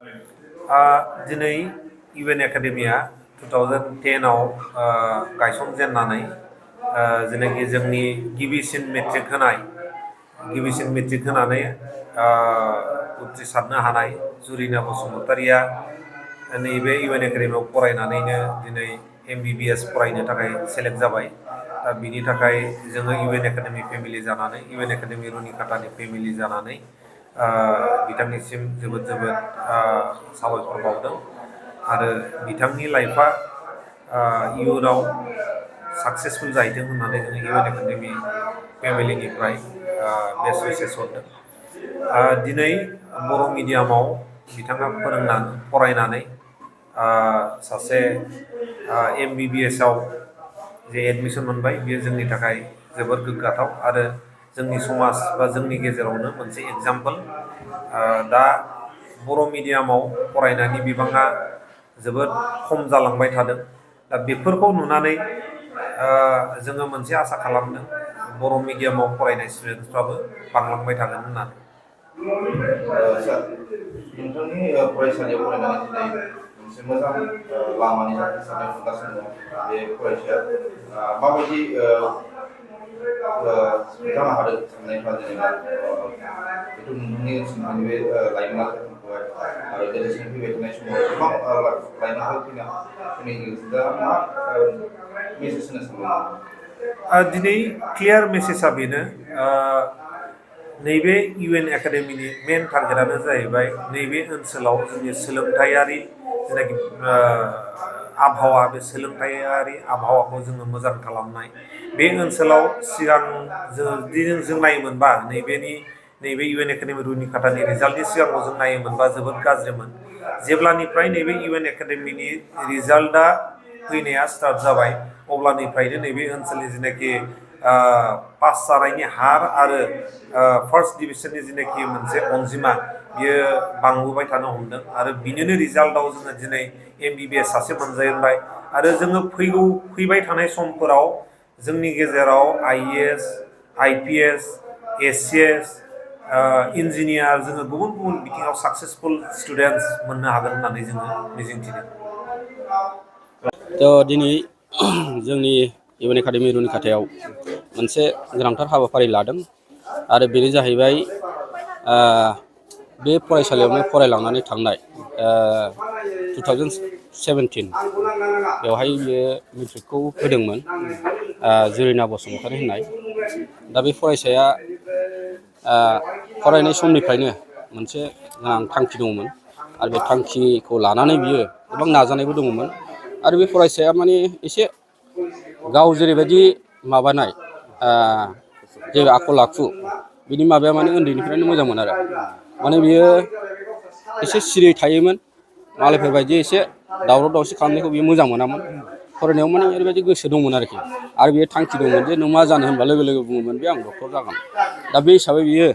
दिनै इउएन एकाडेमिया 2010 गायसनजेननानै जेनाखि जोंनि गिबिसिन मेट्रिक होनानै उथ्रिसारनो हानाय जुरिना बसुमतारिया नैबे इउएन एकाडेमियाव फरायनानैनो दिनै MBBS फरायनो थाखाय सेलेक्ट जाबाय। दा बिनि थाखाय जोङो इउएन एकाडेमि फेमिलि जानानै इउएन एकाडेमि रुनिकाटानि फेमिलि जानानै बिथांनिसिम जोबोद साबायखर बावदों आरो बिथांनि लाइफआ इयुनाव साक्सेसफुल जाहैथों होननानै जोङो इउएन एकाडेमि फेमिलिनिफ्राय बेस्ट उइसेस हरदों। दिनै बर' मिडियामाव बिथाङा फरायनानै सासे MBBS आव जे एडमिसन मोनबाय बेयो जोंनि थाखाय जोबोर गोग्गाथाव आरो जोंनि समाज बा जोंनि गेजेरावनो मोनसे एग्जाम्पल। दा बर' मिडियामाव फरायनायनि बिबाङा जोबोद खम जालांबाय थादों। दा बेफोरखौ नुनानै जोङो मोनसे आसा खालामदों बर' मिडियामाव फरायनाय स्टुडेन्टसफ्राबो बांलांबाय थागोन होननानै। सार नोंथांनि फरायसालियाव फरायनानै दिनै मोनसे मोजां लामानि जाफुंसारनाय मोनगासिनो दं बे फरायसाया माबायदि जानो हादों साननायफ्रा जेनेबा बेथ' नोंथांनि ओनसोलनि बे लाइमोना जाखांफुबाय आरो गोदोसिम फैबाय थानाय समाव गोबां लाइमोनफोर फैनायनि दा मा मेसेज होनो सानदों? दिनै क्लियार मेसेजआ बेनो नैबे इउएन एकाडेमिनि मेन टारगेटआनो जाहैबाय नैबे ओनसोलाव जोंनि सोलोंथायारि जेनाखि आबहावा बे सोलोंथायारि आबहावाखौ जोङो मोजां खालामनाय। बे ओनसोलाव सिगां जों नायोमोनबा नैबे इउएन एकाडेमि रुनिकाटानि रिजाल्टनि सिगाङाव जों नायोमोनबा जोबोद गाज्रिमोन। जेब्लानिफ्राय नैबे इउएन एकाडेमिनि रिजाल्टआ फैनाया स्टार्ट जाबाय अब्लानिफ्रायनो नैबे ओनसोलनि जेनाखि पास जानायनि हार आरो फार्स्ट डिभिजननि जेनाखि मोनसे अनजिमा बियो बांबोबाय थानो हमदों आरो बिनिनो रिजाल्टआव जोङो दिनै MBBS सासे मोनजेनबाय आरो जोङो फैबाय थानाय समफोराव जोंनि गेजेराव IAS, IPS, SCS, इन्जिनियार जोङो गुबुन बिथिङाव साक्सेसफुल स्टुडेन्टस मोननो हागोन होननानै जोङो मिजिंथिदों। दिनै जोंनि इउएन एकाडेमि रुनिकाटायाव मोनसे गोनांथार हाबाफारि लादों आरो बेनो जाहैबाय बे फरायसालियावनो फरायलांनानै थांनाय 2017 बेवहाय बियो मेट्रिकखौ होदोंमोन जुरिना बसुमतारि होननाय। दा बे फरायसाया फरायनाय समनिफ्रायनो मोनसे गोनां थांखि दंमोन आरो बे थांखिखौ लानानै बियो गोबां नाजानायबो दङमोन आरो बे फरायसाया माने एसे गाव जेरैबायदि माबानाय जे आखल आखु बिनि माबाया माने उन्दैनिफ्रायनो मोजांमोन आरो माने बियो एसे सिरि थायोमोन, मालायफोरबायदि एसे दावराव दावसि खालामनायखौ बियो मोजां मोनामोन। फरायनायाव माने ओरैबायदि गोसो दंमोन आरोखि आरो बियो थांखि दंमोन जे नों मा जानो होनबा लोगो लोगो बुङोमोन बे आं डक्टर जागोन। दा बे हिसाबै बियो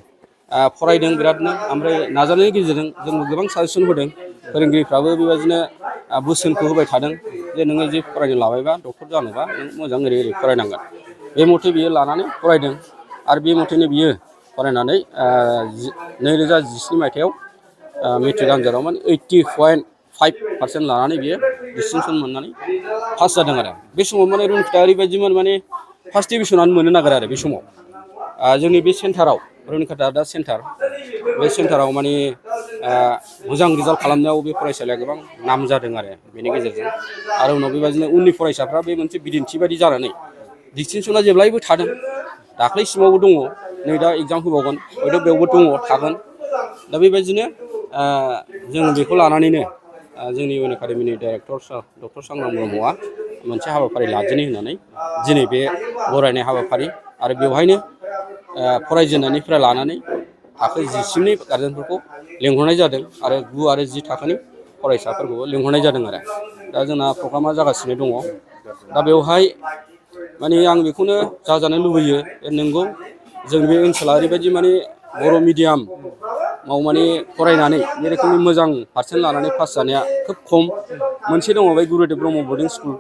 फरायदों बिरादनो, ओमफ्राय नाजानायनि गेजेरजों जोंबो गोबां साजेसन होदों, फोरोंगिरिफ्राबो बेबायदिनो बोसोनखौ होबाय थादों जे नोङो जे फरायनो लाबायबा डक्टर जानोबा नों मोजां ओरै फरायनांगोन। बे मथे बियो लानानै फरायदों आरो बे मथेनो बियो फरायनानै 2017 मायथाइयाव मेट्रिक आनजादाव माने 80.5% लानानै बियो डिस्टिंसन मोननानै पास जादों आरो बे समाव माने रुनिकाटा ओरैबायदिमोन माने फार्स्ट डिभिसनानो मोननो नागिरा आरो बे समाव जोंनि बे सेन्टाराव रुनिकाटा दा सेन्टार बे सेन्टाराव माने मोजां रिजाल्ट खालामनायाव बे फरायसालिया गोबां नाम जादों आरो बेनि गेजेरजों आरो उनाव बेबायदिनो उननि फरायसाफ्रा बे मोनसे बिदिन्थि बायदि जानानै डिस्टिंसना जेब्लायबो थादों, दाख्लैसिमावबो दङ, नै दा एग्जाम होबावगोन, हयथ' बेयावबो दङ थागोन। दा बेबायदिनो जों बेखौ लानानैनो जोंनि इउएन एकाडेमिनि डाइरेक्टर डक्टर सांग्रां ब्रह्मआ मोनसे हाबाफारि लादिनि होननानै दिनै बे बरायनाय हाबाफारि आरो बेवहायनो फरायजेननायनिफ्राय लानानै थाखो 10सिमनि गारजेनफोरखौ लेंहरनाय जादों आरो 9 आरो 10 थाखोनि फरायसाफोरखौबो लेंहरनाय जादों आरो दा जोंना प्रग्रामा जागासिनो दङ। दा बेवहाय माने आं बेखौनो जाजानो लुबैयो नोंगौ जोंनि बे ओनसोला ओरैबायदि माने बर' मिडियामाव माने फरायनानै बे रोखोमनि मोजां पारसेन्ट लानानै पास जानाया खोब खम। मोनसे दङ बे गुरुदेब ब्रह्म बर्डिं स्कुल,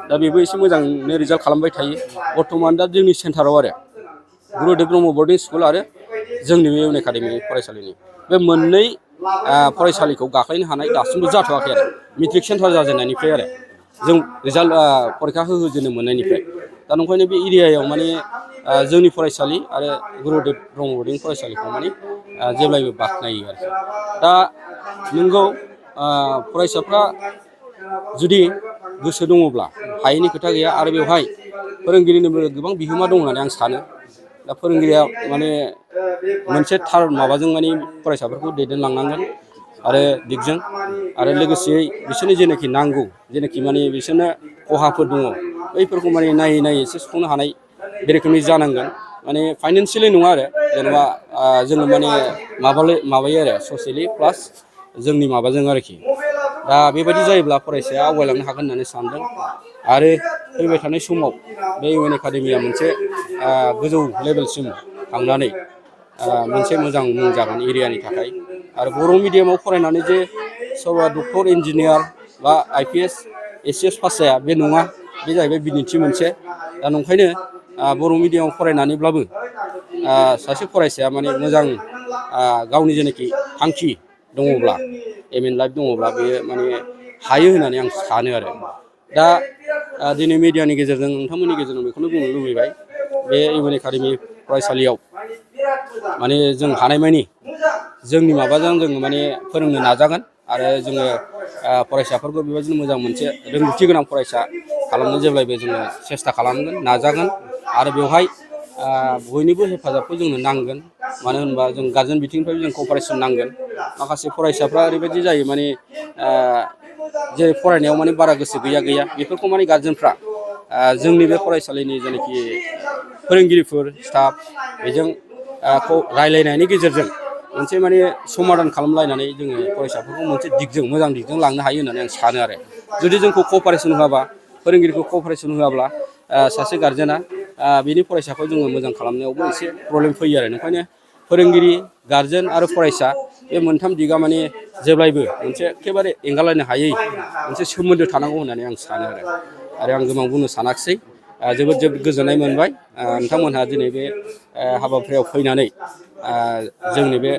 दा बेबो एसे मोजांनो रिजाल्ट खालामबाय थायो। बर्थमान दा जोंनि सेन्टाराव आरो गुरुदेब ब्रह्म बर्डिं स्कुल आरो जोंनि बे इउएन एकाडेमि फरायसालिनि बे मोननै फरायसालिखौ गाख्लायनो हानाय दासिमबो जाथ'वाखै आरो मेट्रिक सेन्टार जाजेननायनिफ्राय आरो जों रिजाल्ट फरिखा होजेननो मोननायनिफ्राय दा नंखायनो बे एरियायाव माने जोंनि फरायसालि आरो गुरुदेब ब्रह्म बरदिं फरायसालिखौ माने जेब्लायबो बाख्नायो आरो दा नोंगौ फरायसाफ्रा जुदि गोसो दङब्ला हायैनि खोथा गैया आरो बेवहाय फोरोंगिरिनिबो गोबां बिहोमा दं होननानै आं सानो दा फोरोंगिरिया माने मोनसे थार माबाजों माने फरायसाफोरखौ दैदेनलांनांगोन आरो दिगजों आरो लोगोसेयै बिसोरनो जेनाखि नांगौ जेनाखि माने बिसोरनो खहाफोर दङ बैफोरखौ माने नायै नायै एसे सुफुंनो हानाय बे रोखोमनि जानांगोन माने फाइनान्सियेलि नङा आरो जेनेबा जोङो माने माबायो आरो ससियेलि प्लास जोंनि माबाजों आरोखि दा बेबायदि जायोब्ला फरायसाया आवगायलांनो हागोन होननानै सानदों आरो फैबाय थानाय समाव बे इउ एन एकाडेमिया मोनसे गोजौ लेभेलसिम थांनानै मोनसे मोजां मुं जागोन एरियानि थाखाय आरो बर' मिडियामाव फरायनानै जे सोरबा डक्टर इन्जिनियार बा IPS ACS पास जाया बे नङा बे जाहैबाय बिदिन्थि मोनसे दा नंखायनो बर' मिडियामाव फरायनानैब्लाबो सासे फरायसाया माने मोजां गावनि जेनाखि थांखि दङब्ला एम इन लाइफ दङब्ला बेयो माने हायो होननानै आं सानो आरो दा दिनै मिडियानि गेजेरजों नोंथांमोननि गेजेरजों बेखौनो बुंनो लुबैबाय बे इउ एन एकाडेमि फरायसालियाव माने जों हानायमानि जोंनि माबाजों जोङो माने फोरोंनो नाजागोन आरो जोङो फरायसाफोरखौ बेबायदिनो मोजां मोनसे रोंगौथि गोनां फरायसा खालामनो जेब्लायबो जोङो सेस्था खालामगोन नाजागोन आरो बेवहाय बयनिबो हेफाजाबखौ जोंनो नांगोन मानो होनबा जों गार्जेन बिथिंनिफ्राय जों कपारेसन नांगोन माखासे फरायसाफ्रा ओरैबायदि जायो माने जे फरायनायाव माने बारा गोसो गैया बेफोरखौ माने गार्जेनफ्रा जोंनि बे फरायसालिनि जेनाखि फोरोंगिरिफोर स्टाफ बेजों रायलायनायनि गेजेरजों मोनसे माने समाधान खालामलायनानै जोङो फरायसाफोरखौ मोनसे दिगजों मोजां दिगजों लांनो हायो होननानै आं सानो आरो जुदि जोंखौ कपारेसन होआबा फोरोंगिरिखौ कपारेसन होआब्ला सासे गार्जेना बिनि फरायसाखौ जोङो मोजां खालामनायावबो एसे प्रब्लेम फैयो आरो ओंखायनो फोरोंगिरि गार्जेन आरो फरायसा बे मोनथाम दिगा माने जेब्लायबो मोनसे एखेबारे एंगारलायनो हायै मोनसे सोमोन्दो थानांगौ होननानै आं सानो आरो आं गोबां बुंनो सानाखिसै जोबोद गोजोननाय मोनबाय नोंथांमोनहा दिनै बे हाबाफारियाव फैनानै जोंनि बे